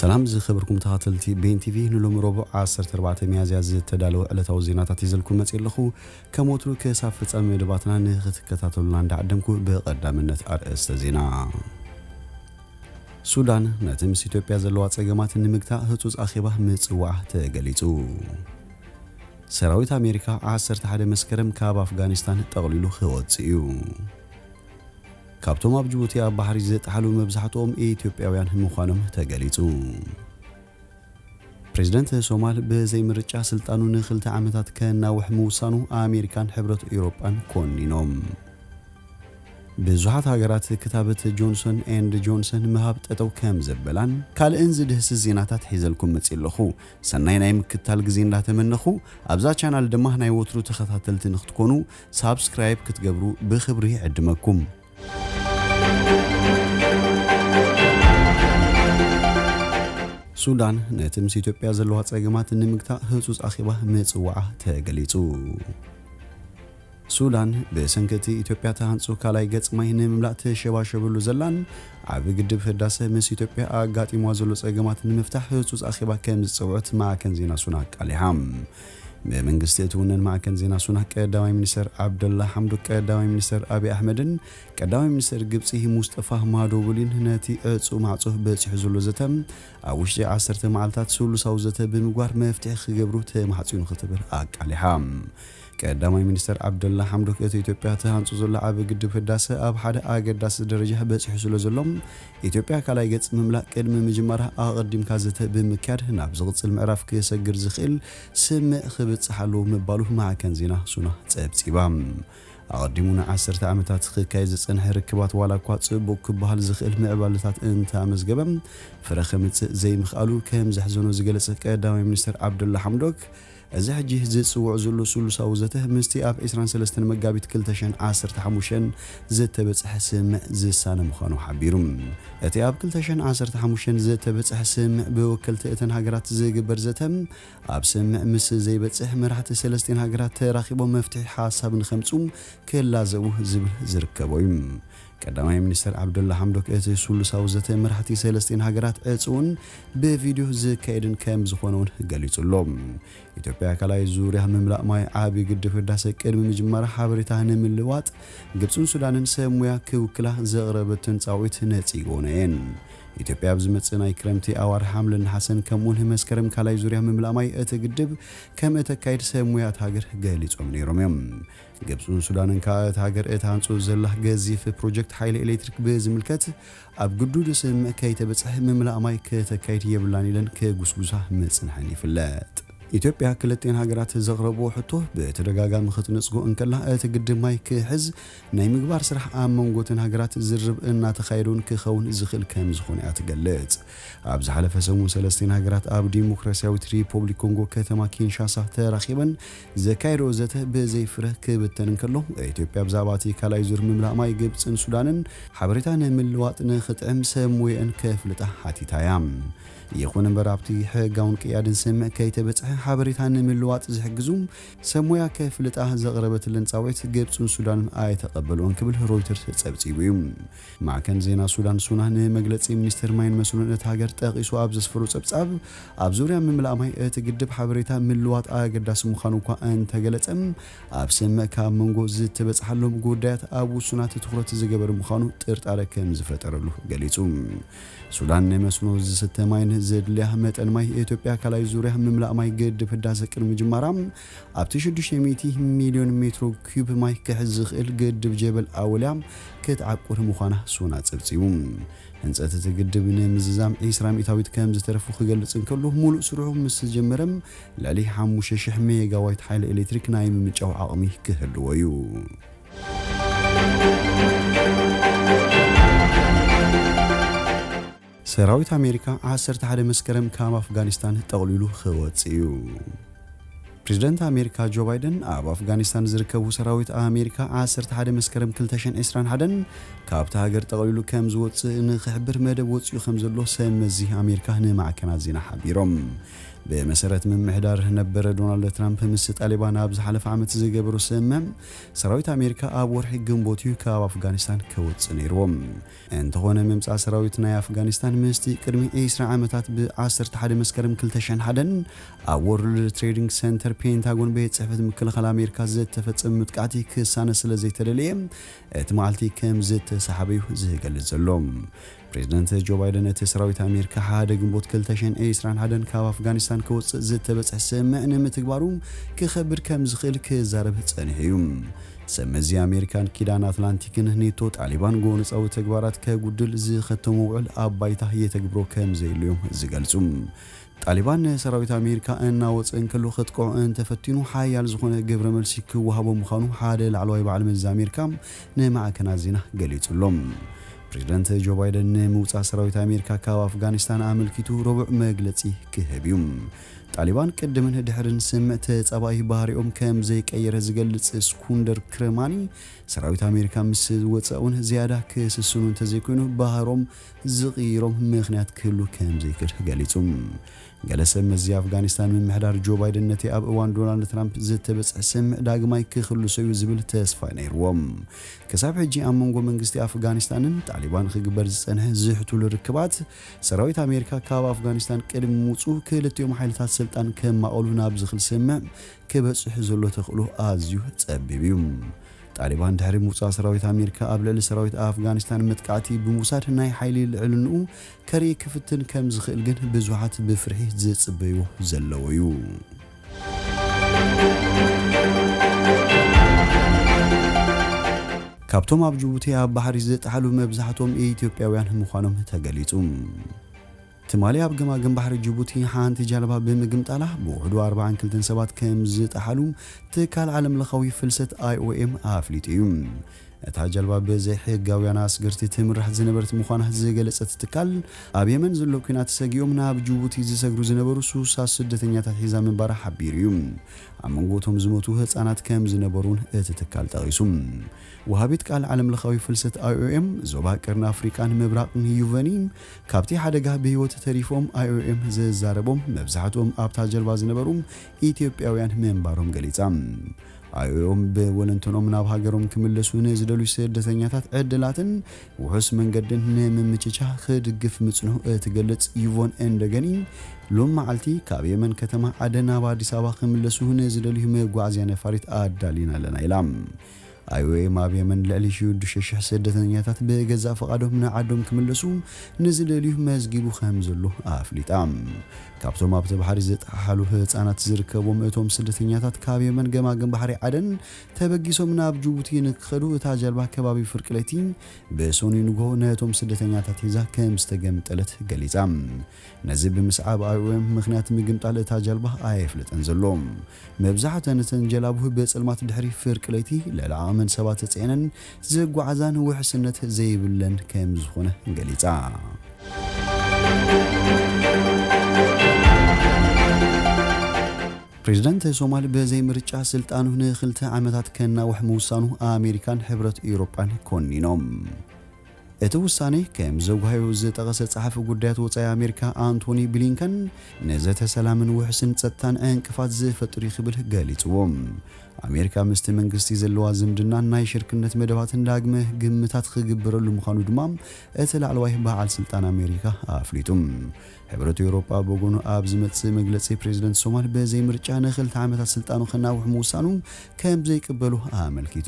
ሰላም ዝኸበርኩም ተኸታተልቲ ቤን ቲቪ፣ ንሎሚ ረቡዕ ዓሰርተ ኣርባዕተ ሚያዝያ ዝተዳለወ ዕለታዊ ዜናታት ሒዘልኩም መጺእ ኣለኹ። ከም ወትሩ ክሳብ ፍጻሜ መደባትና ንኽትከታተሉና እንዳዓደምኩ ብቐዳምነት ኣርእስተ ዜና። ሱዳን ነቲ ምስ ኢትዮጵያ ዘለዋ ጸገማት ንምግታእ ህጹጽ ኣኼባ ምጽዋዓ ተገሊጹ። ሰራዊት ኣሜሪካ ዓሰርተ ሓደ መስከረም ካብ ኣፍጋኒስታን ጠቕሊሉ ክወጽእ እዩ። ካብቶም ኣብ ጅቡቲ ኣብ ባሕሪ ዝጠሓሉ መብዛሕትኦም ኢትዮጵያውያን ምዃኖም ተገሊጹ። ፕሬዝደንት ሶማል ብዘይ ምርጫ ስልጣኑ ንኽልተ ዓመታት ከናውሕ ምውሳኑ ኣሜሪካን ሕብረት ኤውሮጳን ኮኒኖም። ብዙሓት ሃገራት ክታበት ጆንሰን ኤንድ ጆንሰን ምሃብ ጠጠው ከም ዘበላን ካልእን ዝድህስስ ዜናታት ሒዘልኩም መጺእ ኣለኹ። ሰናይ ናይ ምክታል ግዜ እንዳተመነኹ፣ ኣብዛ ቻናል ድማ ናይ ወትሩ ተኸታተልቲ ንክትኮኑ ሳብስክራይብ ክትገብሩ ብኽብሪ ይዕድመኩም። ሱዳን ነቲ ምስ ኢትዮጵያ ዘለዋ ጸገማት ንምግታእ ህጹጽ ኣኼባ ምጽዋዓ ተገሊጹ። ሱዳን ብሰንኪ እቲ ኢትዮጵያ ተሃንጹ ካልኣይ ገጽ ማይ ንምምላእ ትሸባሸበሉ ዘላን ዓቢ ግድብ ህዳሰ ምስ ኢትዮጵያ ኣጋጢምዋ ዘሎ ጸገማት ንምፍታሕ ህጹጽ ኣኼባ ከም ዝጸውዐት ማዕከን ዜና ሱና ኣቃሊሓ። ብመንግስቲ እትውነን ማዕከን ዜና ሱና ቀዳማይ ሚኒስተር ዓብደላ ሓምዶክ ቀዳማይ ሚኒስተር ኣብይ ኣሕመድን ቀዳማይ ሚኒስተር ግብጺ ሙስጠፋ ማዶቡሊን ነቲ ዕጹ ማዕጾ በጺሑ ዘሎ ዘተ ኣብ ውሽጢ ዓሰርተ መዓልታት ስሉሳዊ ዘተ ብምግባር መፍትሒ ክገብሩ ተማሕጺኑ ክትብል ኣቃሊሓ። ቀዳማይ ሚኒስተር ዓብደላ ሓምዶክ እቲ ኢትዮጵያ ትሃንጹ ዘላ ዓቢ ግድብ ህዳሰ ኣብ ሓደ ኣገዳሲ ደረጃ በጺሑ ስለ ዘሎ ኢትዮጵያ ካልኣይ ገጽ ምምላእ ቅድሚ ምጅማራ ኣቐዲምካ ዘተ ብምክያድ ናብ ዝቕጽል ምዕራፍ ክሰግር ዝኽእል ስምዕ ክብጽሕ ኣለዎ ምባሉ ማዕከን ዜና ሱና ጸብጺባ። ኣቐዲሙ ንዓሰርተ ዓመታት ክካየድ ዝጸንሐ ርክባት ዋላ እኳ ጽቡቕ ክበሃል ዝኽእል ምዕባለታት እንተኣመዝገበ ፍረ ከምጽእ ዘይምኽኣሉ ከም ዘሕዘኖ ዝገለጸ ቀዳማይ ሚኒስተር ዓብደላ ሓምዶክ እዚ ሕጂ ዝጽውዕ ዘሎ ስሉሳዊ ዘተ ምስቲ ኣብ ዕስራን ሰለስተን መጋቢት ክልተ ሽሕን ዓሰርተ ሓሙሽተን ዝተበጽሐ ስምዕ ዝሳነ ምዃኑ ሓቢሩ። እቲ ኣብ ክልተ ሽሕን ዓሰርተ ሓሙሽተን ዝተበጽሐ ስምዕ ብወከልቲ እተን ሃገራት ዝግበር ዘተ ኣብ ስምዕ ምስ ዘይበጽሕ መራሕቲ ሰለስቲን ሃገራት ተራኺቦም መፍትሒ ሓሳብ ንኸምጹ ክላዘቡ ዝብል ዝርከቦ እዩ። ቀዳማይ ሚኒስተር ዓብደላ ሓምዶክ እቲ ስሉሳዊ ዘተ መራሕቲ ሰለስቲን ሃገራት ዕጽውን ብቪድዮ ዝካየድን ከም ዝኾነ እውን ገሊጹ ኣሎ። ኢትዮጵያ ካልኣይ ዙርያ ምምላእ ማይ ዓቢ ግድብ ህዳሰ ቅድሚ ምጅማራ ሓበሬታ ንምልዋጥ ግብፅን ሱዳንን ሰብ ሙያ ክውክላ ዘቕረበትን ጻውዒት ነጺጎ ነየን። ኢትዮጵያ ኣብ ዝመጽእ ናይ ክረምቲ ኣዋር ሓምለን ነሓሰን ከምኡውን መስከረም ካልኣይ ዙርያ ምምላእ ማይ እቲ ግድብ ከም እተካይድ ሰብ ሙያ እታ ሃገር ገሊጾም ነይሮም እዮም። ግብፅን ሱዳንን ከኣ እታ ሃገር እታ ኣንጹ ዘላ ገዚፍ ፕሮጀክት ሓይሊ ኤሌክትሪክ ብዝምልከት ኣብ ግዱድ ስምምዕ ከይተበጽሐ ምምላእ ማይ ከተካይድ የብላን ኢለን ክጉስጉሳ ምጽንሐን ይፍለጥ። ኢትዮጵያ ክልቲኤን ሃገራት ዘቕረብዎ ሕቶ ብተደጋጋሚ ክትነጽጎ እንከላ እቲ ግድብ ማይ ክሕዝ ናይ ምግባር ስራሕ ኣብ መንጎ እተን ሃገራት ዝርርብ እናተኻየደውን ክኸውን ዝኽእል ከም ዝኾነ እያ ትገልጽ። ኣብ ዝሓለፈ ሰሙን ሰለስቲኤን ሃገራት ኣብ ዲሞክራሲያዊት ሪፖብሊክ ኮንጎ ከተማ ኪንሻሳ ተራኺበን ዘካየደኦ ዘተ ብዘይ ፍረ ክብተን እንከሎ ኢትዮጵያ ብዛዕባ እቲ ካልኣይ ዙር ምምላእ ማይ ግብፅን ሱዳንን ሓበሬታ ንምልዋጥ ንኽጥዕም ሰብ ሞየአን ከፍልጣ ሓቲታ እያ። ይኹን እምበር ኣብቲ ሕጋውን ቅያድን ስምምዕ ከይተበፅሐ ሓበሬታ ንምልዋጥ ዝሕግዙ ሰብ ሞያ ከፍልጣ ዘቕረበትለን ጻውዒት ግብፅን ሱዳንን ኣይተቐበልዎን ክብል ሮይተርስ ጸብጺቡ እዩ። ማዕከን ዜና ሱዳን ሱና ንመግለጺ ሚኒስትር ማይን መስኖን እታ ሃገር ጠቒሱ ኣብ ዘስፈሮ ጸብጻብ ኣብ ዙርያ ምምላእ ማይ እቲ ግድብ ሓበሬታ ምልዋጥ ኣገዳሲ ምዃኑ እኳ እንተገለጸ ኣብ ስምምዕ ካብ መንጎ ዝተበጽሓሎም ጉዳያት ኣብ ውሱናት ትኹረት ዝገበረ ምዃኑ ጥርጣረ ከም ዝፈጠረሉ ገሊጹ። ሱዳን ንመስኖ ዝስተ ማይን ዘድልያ መጠን ማይ ኢትዮጵያ ካልኣይ ዙርያ ምምላእ ማይ ግድብ ህዳሰ ቅድሚ ምጅማራ ኣብቲ ሽዱሽተ ሚእቲ ሚልዮን ሜትሮ ኪዩብ ማይ ክሕዝ ዝኽእል ግድብ ጀበል ኣወልያ ክትዓቁር ምዃና ሱና ጸብጺቡ። ህንጸት እቲ ግድብ ንምዝዛም ዒስራ ሚእታዊት ከም ዝተረፉ ክገልጽ እንከሎ ሙሉእ ስርሑ ምስ ዝጀመረ ልዕሊ ሓሙሽተ ሽሕ ሜጋዋይት ሓይሊ ኤሌክትሪክ ናይ ምምንጫው ዓቕሚ ክህልዎ እዩ። ሰራዊት ኣሜሪካ ዓሰርተ ሓደ መስከረም ካብ ኣፍጋኒስታን ጠቕሊሉ ክወጽእ እዩ። ፕሬዝደንት ኣሜሪካ ጆ ባይደን ኣብ ኣፍጋኒስታን ዝርከቡ ሰራዊት ኣሜሪካ ዓሰርተ ሓደ መስከረም ክልተ ሽሕን ዕስራን ሓደን ካብታ ሃገር ጠቕሊሉ ከም ዝወጽእ ንኽሕብር መደብ ወጺኡ ከም ዘሎ ሰብ መዚ ኣሜሪካ ንማዕከናት ዜና ሓቢሮም። ብመሰረት ምምሕዳር ነበረ ዶናልድ ትራምፕ ምስ ጣሊባን ኣብ ዝሓለፈ ዓመት ዝገበሩ ስምምዕ፣ ሰራዊት ኣሜሪካ ኣብ ወርሒ ግንቦት እዩ ካብ ኣፍጋኒስታን ክወፅእ ነይርዎም። እንተኾነ ምምፃእ ሰራዊት ናይ ኣፍጋኒስታን ምስቲ ቅድሚ ዒስራ ዓመታት ብ ዓሰርተ ሓደ መስከረም ክልተ ሽሕን ሓደን ኣብ ወርልድ ትሬዲንግ ሰንተር ፔንታጎን ቤት ጽሕፈት ምክልኻል ኣሜሪካ ዝተፈጸመ መጥቃዕቲ ክሳነ ስለ ዘይተደለየ እቲ መዓልቲ ከም ዝተሳሕበ እዩ ዝገልጽ ዘሎ። ፕሬዚደንት ጆ ባይደን እቲ ሰራዊት ኣሜሪካ ሓደ ግንቦት ክልተ ሽሕን ዒስራን ሓደን ካብ ኣፍጋኒስታን ክወፅእ ዝተበፅሐ ስምምዕ ንምትግባሩ ክኸብድ ከም ዝኽእል ክዛረብ ጸኒሑ እዩ። ሰብ መዚ ኣሜሪካን ኪዳን ኣትላንቲክን ኔቶ ጣሊባን ጎነጻዊ ተግባራት ከጉድል ዝኸተሞ ውዕል ኣብ ባይታ የተግብሮ ከም ዘየሉ እዮም ዝገልጹ። ጣሊባን ንሰራዊት ኣሜሪካ እናወፀ እንከሎ ከጥቅዖ እንተፈቲኑ ሓያል ዝኾነ ግብረ መልሲ ክወሃቦ ምዃኑ ሓደ ላዕለዋይ በዓል መዚ ኣሜሪካ ንማዕከናት ዜና ገሊጹ ኣሎ። ፕሬዚደንት ጆ ባይደን ንምውፃእ ሰራዊት ኣሜሪካ ካብ ኣፍጋኒስታን ኣመልኪቱ ረቡዕ መግለጺ ክህብ እዩ። ጣሊባን ቅድምን ድሕርን ስምዕ ተጻባኢ ባህሪኦም ከም ዘይቀየረ ዝገልጽ ስኩንደር ክረማኒ፣ ሰራዊት ኣሜሪካ ምስ ዝወፀ እውን ዝያዳ ክስስኑ እንተዘይኮይኑ ባህሮም ዝቕይሮም ምኽንያት ክህሉ ከም ዘይክእል ገሊጹ። ገለ ሰብ መዚ ኣፍጋኒስታን ምምሕዳር ጆ ባይደን ነቲ ኣብ እዋን ዶናልድ ትራምፕ ዝተበፅሐ ስምዕ ዳግማይ ክኽልሶ እዩ ዝብል ተስፋ ነይርዎም። ክሳብ ሕጂ ኣብ መንጎ መንግስቲ ኣፍጋኒስታንን ጣሊባን ክግበር ዝጸንሐ ዝሕቱል ርክባት፣ ሰራዊት ኣሜሪካ ካብ ኣፍጋኒስታን ቅድሚ ምውጽኡ ክልቲኦም ሓይልታት ስልጣን ከማቐሉ ናብ ዝኽል ስምዕ ክበጽሕ ዘሎ ተኽእሎ ኣዝዩ ጸቢብ እዩ። ጣሊባን ድሕሪ ምውጻእ ሰራዊት ኣሜሪካ ኣብ ልዕሊ ሰራዊት ኣፍጋኒስታን መጥቃዕቲ ብምውሳድ ናይ ሓይሊ ልዕልንኡ ከርኢ ክፍትን ከም ዝኽእል ግን ብዙሓት ብፍርሒ ዝጽበይዎ ዘለዉ እዩ። ካብቶም ኣብ ጅቡቲ ኣብ ባሕሪ ዝጠሓሉ መብዛሕትኦም ኢትዮጵያውያን ምዃኖም ተገሊጹ። ትማሊ ኣብ ገማግም ባሕሪ ጅቡቲ ሓንቲ ጃልባ ብምግምጣላ ብውሕዱ ኣርባዓን ክልተን ሰባት ከም ዝጠሓሉ ትካል ዓለም ለኻዊ ፍልሰት ኣይ ኦ ኤም ኣፍሊጡ እዩ። እታ ጃልባ ብዘይሕጋውያን ኣስገርቲ ትምራሕ ዝነበረት ምዃና ዝገለጸት ትካል፣ ኣብ የመን ዘሎ ኲናት ሰጊኦም ናብ ጅቡቲ ዝሰግሩ ዝነበሩ ሱሳ ስደተኛታት ሒዛ ምንባራ ሓቢሩ እዩ። ኣብ መንጎ እቶም ዝሞቱ ህጻናት ከም ዝነበሩ እውን እቲ ትካል ጠቒሱ። ወሃቢት ቃል ዓለም ለኻዊ ፍልሰት ኣይ ኦ ኤም ዞባ ቀርኒ ኣፍሪቃን ምብራቕን ዩቨኒ ካብቲ ሓደጋ ብህይወት ተሪፎም ኣይ ኦ ኤም ዘዛረቦም መብዛሕትኦም ኣብታ ጀልባ ዝነበሩ ኢትዮጵያውያን ምንባሮም ገሊጻ። ኣይ ኦ ኤም ብወለንተኖም ናብ ሃገሮም ክምለሱ ንዝደልዩ ስደተኛታት ዕድላትን ውሑስ መንገድን ንምምችቻ ክድግፍ ምጽንሑ እትገልጽ ዩቮን ኤንደገኒ፣ ሎም መዓልቲ ካብ የመን ከተማ ዓደን ናብ ኣዲስ ኣበባ ክምለሱ ንዝደልዩ መጓዓዝያ ነፋሪት ኣዳሊና ኣለና ኢላ። ኣይ ኦ ኤም ኣብ የመን ልዕሊ ሽዱሽተ ሽሕ ስደተኛታት ብገዛእ ፍቓዶም ንዓዶም ክምለሱ ንዝደልዩ መዝጊቡ ከም ዘሎ ኣፍሊጣ። ካብቶም ኣብቲ ባሕሪ ዝጠሓሉ ህጻናት ዝርከብዎም እቶም ስደተኛታት ካብ የመን ገማግም ባሕሪ ዓደን ተበጊሶም ናብ ጅቡቲ ንክኸዱ እታ ጀልባ ከባቢ ፍርቂ ለይቲ ብሰኑይ ንግሆ ነቶም ስደተኛታት ሒዛ ከም ዝተገምጠለት ገሊጻ። ነዚ ብምስዓብ ኣይ ኦ ኤም ምኽንያት ምግምጣል እታ ጀልባ ኣየፍለጠን ዘሎ። መብዛሕተን እተን ጀላቡ ብጸልማት ድሕሪ ፍርቂ ለይቲ ልዕሊ ዓቕመን ሰባት ተጻዒነን ዝጓዓዛን ውሕስነት ዘይብለን ከም ዝኾነ ገሊጻ። ፕሬዝዳንት ሶማል ብዘይ ምርጫ ስልጣኑ ንኽልተ ዓመታት ከናውሕ ምውሳኑ ኣሜሪካን ሕብረት ኤውሮጳን ኮኒኖም። እቲ ውሳኔ ከም ዘጓህዮ ዝጠቐሰ ጸሓፊ ጉዳያት ወጻኢ ኣሜሪካ ኣንቶኒ ብሊንከን፣ ንዘተ ሰላምን ውሕስን ጸጥታን ዕንቅፋት ዝፈጥር እዩ ክብል ገሊጽዎ። ኣሜሪካ ምስቲ መንግስቲ ዘለዋ ዝምድናን ናይ ሽርክነት መደባትን ዳግመ ግምታት ክግበረሉ ምዃኑ ድማ እቲ ላዕለዋይ በዓል ስልጣን ኣሜሪካ ኣፍሊጡ። ሕብረት ኤውሮጳ ብወገኑ ኣብ ዝመጽእ መግለጺ ፕሬዝደንት ሶማል በዘይ ምርጫ ንኽልተ ዓመታት ስልጣኑ ክናውሕ ምውሳኑ ከም ዘይቅበሉ ኣመልኪቱ።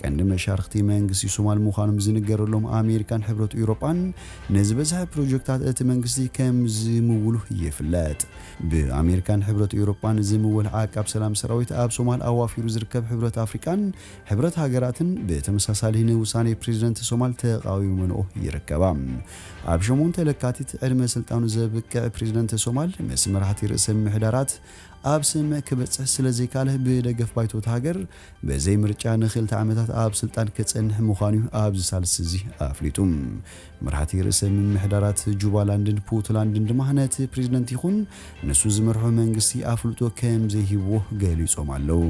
ቀንዲ መሻርኽቲ መንግስቲ ሶማል ምዃኖም ዝንገረሎም ኣሜሪካን ሕብረት ኤውሮጳን ንዝበዝሐ ፕሮጀክታት እቲ መንግስቲ ከም ዝምውሉ ይፍለጥ። ብኣሜሪካን ሕብረት ኤውሮጳን ዝምወል ዓቃብ ሰላም ሰራዊት ኣብ ሶማል ኣዋፊሩ ዝርከብ ሕብረት ኣፍሪቃን ሕብረት ሃገራትን ብተመሳሳሊ ንውሳኔ ፕሬዝደንት ሶማል ተቓዊመንኦ ይርከባ። ኣብ ሸሞንተ ለካቲት ዕድመ ስልጣኑ ዘብቅዕ ፕሬዝደንት ሶማል ምስ መራሕቲ ርእሰ ምምሕዳራት ኣብ ስምምዕ ክበጽሕ ስለ ዘይካለ ብደገፍ ባይቶ እታ ሃገር ብዘይ ምርጫ ንኽልተ ዓመታት ኣብ ስልጣን ክጸንሕ ምዃኑ እዩ ኣብዚ ሳልስቲ እዚ ኣፍሊጡ። መራሕቲ ርእሰ ምምሕዳራት ጁባላንድን ፑንትላንድን ድማ ነቲ ፕሬዝደንት ይኹን ንሱ ዝመርሖ መንግስቲ ኣፍልጦ ከም ዘይህብዎ ገሊጾም ኣለዉ።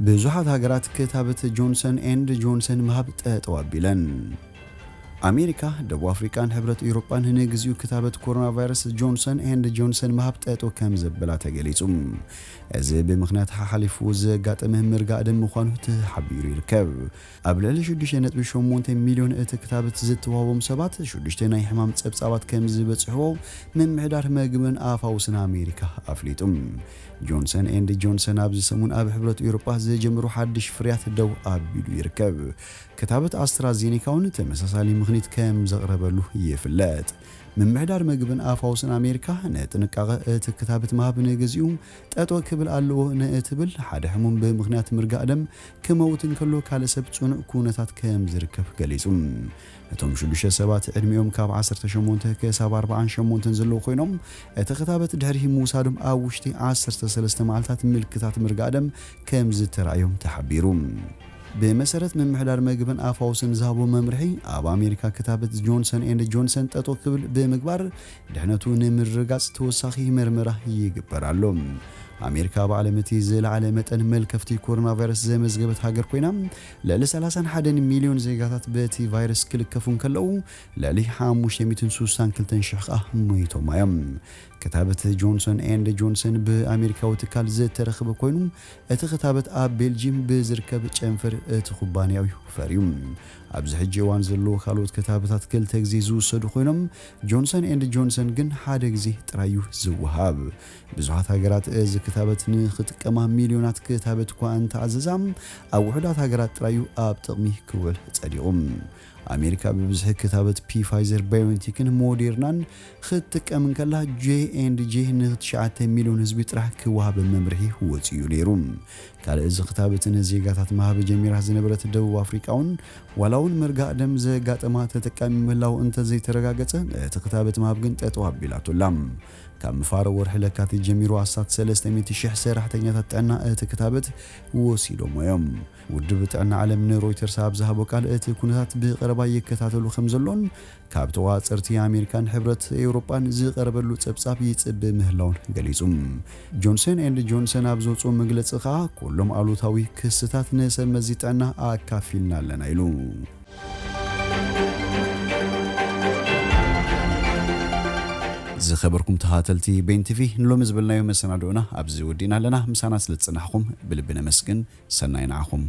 ብዙሓት ሃገራት ክታበት ጆንሰን ኤንድ ጆንሰን ምሃብ ጠጠው ኣቢለን። ኣሜሪካ፣ ደቡብ ኣፍሪቃን ሕብረት ኤውሮጳን ንግዚኡ ክታበት ኮሮና ቫይረስ ጆንሰን ኤንድ ጆንሰን ምሃብ ጠጠው ከም ዘበላ ተገሊጹ። እዚ ብምኽንያት ሓሓሊፉ ዘጋጠመ ምርጋእ ደም ምዃኑ ተሓቢሩ ይርከብ። ኣብ ልዕሊ ሽዱሽተ ነጥቢ ሸሞንተ ሚልዮን እቲ ክታበት ዝተዋህቦም ሰባት ሽዱሽተ ናይ ሕማም ጸብጻባት ከም ዝበጽሕዎ ምምሕዳር መግብን ኣፋውስን ኣሜሪካ ኣፍሊጡ። ጆንሰን ኤንድ ጆንሰን ኣብዚ ሰሙን ኣብ ሕብረት ኤውሮጳ ዝጀመሩ ሓድሽ ፍርያት ደው ኣቢሉ ይርከብ። ክታበት ኣስትራዜኔካ እውን ተመሳሳሊ ምኽኒት ከም ዘቕረበሉ ይፍለጥ። ምምሕዳር መግብን ኣፋውስን ኣሜሪካ ንጥንቃቐ እቲ ክታበት ምሃብ ንግዚኡ ጠጠው ክብል ኣለዎ ንእትብል ሓደ ሕሙም ብምኽንያት ምርጋእ ደም ክመውት እንከሎ ካልእ ሰብ ጽኑዕ ኩነታት ከም ዝርከብ ገሊጹ። እቶም ሽዱሽተ ሰባት ዕድሚኦም ካብ ዓሰርተ ሸሞንተ ክሳብ ኣርባዓን ሸሞንተን ዘለዉ ኮይኖም እቲ ክታበት ድሕሪ ምውሳዶም ኣብ ውሽጢ ዓሰርተ ሰለስተ መዓልታት ምልክታት ምርጋእ ደም ከም ዝተራእዮም ተሓቢሩ። ብመሰረት ምምሕዳር መግብን ኣፋውስን ዝሃቦ መምርሒ፣ ኣብ ኣሜሪካ ክታበት ጆንሰን ኤንድ ጆንሰን ጠጠው ክብል ብምግባር ድሕነቱ ንምርጋጽ ተወሳኺ መርመራ ይግበር ኣሎ። ኣሜሪካ ኣብ ዓለም እቲ ዝለዓለ መጠን መልከፍቲ ኮሮና ቫይረስ ዘመዝገበት ሃገር ኮይና፣ ልዕሊ ሰላሳን ሓደን ሚልዮን ዜጋታት በቲ ቫይረስ ክልከፉ እንከለዉ፣ ልዕሊ ሓሙሽተ ሚእትን ስሳን ክልተን ሽሕ ከኣ ሞይቶም እዮም። ክታበት ጆንሰን ኤንድ ጆንሰን ብኣሜሪካዊ ትካል ዝተረኽበ ኮይኑ፣ እቲ ክታበት ኣብ ቤልጂም ብዝርከብ ጨንፈር እቲ ኩባንያዊ ፈርዩ። ኣብዚ ሕጂ እዋን ዘለዉ ካልኦት ክታበታት ክልተ ግዜ ዝውሰዱ ኮይኖም፣ ጆንሰን ኤንድ ጆንሰን ግን ሓደ ግዜ ጥራይ እዩ ዝወሃብ። ብዙሓት ሃገራት እዚ ክታበት ንኽጥቀማ ሚልዮናት ክታበት እኳ እንተኣዘዛ፣ ኣብ ውሑዳት ሃገራት ጥራይ እዩ ኣብ ጥቕሚ ክውዕል ጸዲቑ። ኣሜሪካ ብብዝሒ ክታበት ፒ ፋይዘር ባዮንቴክን ሞዴርናን ክትጥቀም እንከላ፣ ጄ ኤንድ ጄ ንትሽዓተ ሚልዮን ህዝቢ ጥራሕ ክወሃብ መምርሒ ወጺኡ ነይሩ። ካልእ እዚ ክታበት ንዜጋታት ምሃብ ጀሚራ ዝነበረት ደቡብ ኣፍሪቃ እውን ዋላ እውን ምርጋእ ደም ዘጋጠማ ተጠቃሚ ምህላው እንተዘይተረጋገጸ፣ እቲ ክታበት ምሃብ ግን ጠጠው ኣቢላቶ ኣላ። ካብ ምፋር ወርሒ ለካቲት ጀሚሩ ኣስታት ሰለስተ ሚእቲ ሽሕ ሰራሕተኛታት ጥዕና እቲ ክታበት ወሲዶሞ እዮም። ውድብ ጥዕና ዓለም ንሮይተርስ ኣብ ዝሃቦ ቃል፣ እቲ ኩነታት ብቐረባ ይከታተሉ ከም ዘሎን ካብ ተዋጸርቲ ኣሜሪካን ሕብረት ኤውሮጳን ዝቐረበሉ ጸብጻብ ይጽበ ምህላውን ገሊጹ። ጆንሰን ኤንድ ጆንሰን ኣብ ዘውጽኦ መግለጺ ከኣ፣ ኩሎም ኣሉታዊ ክስታት ንሰብ መዚ ጥዕና ኣካፊልና ኣለና ኢሉ። ዝኸበርኩም ተኸታተልቲ ቤን ቲቪ፣ ንሎሚ ዝበልናዮ መሰናድኦና ኣብዚ ወዲእና ኣለና። ምሳና ስለ ዝጸናሕኩም ብልቢ ነመስግን። ሰናይ ንዓኹም።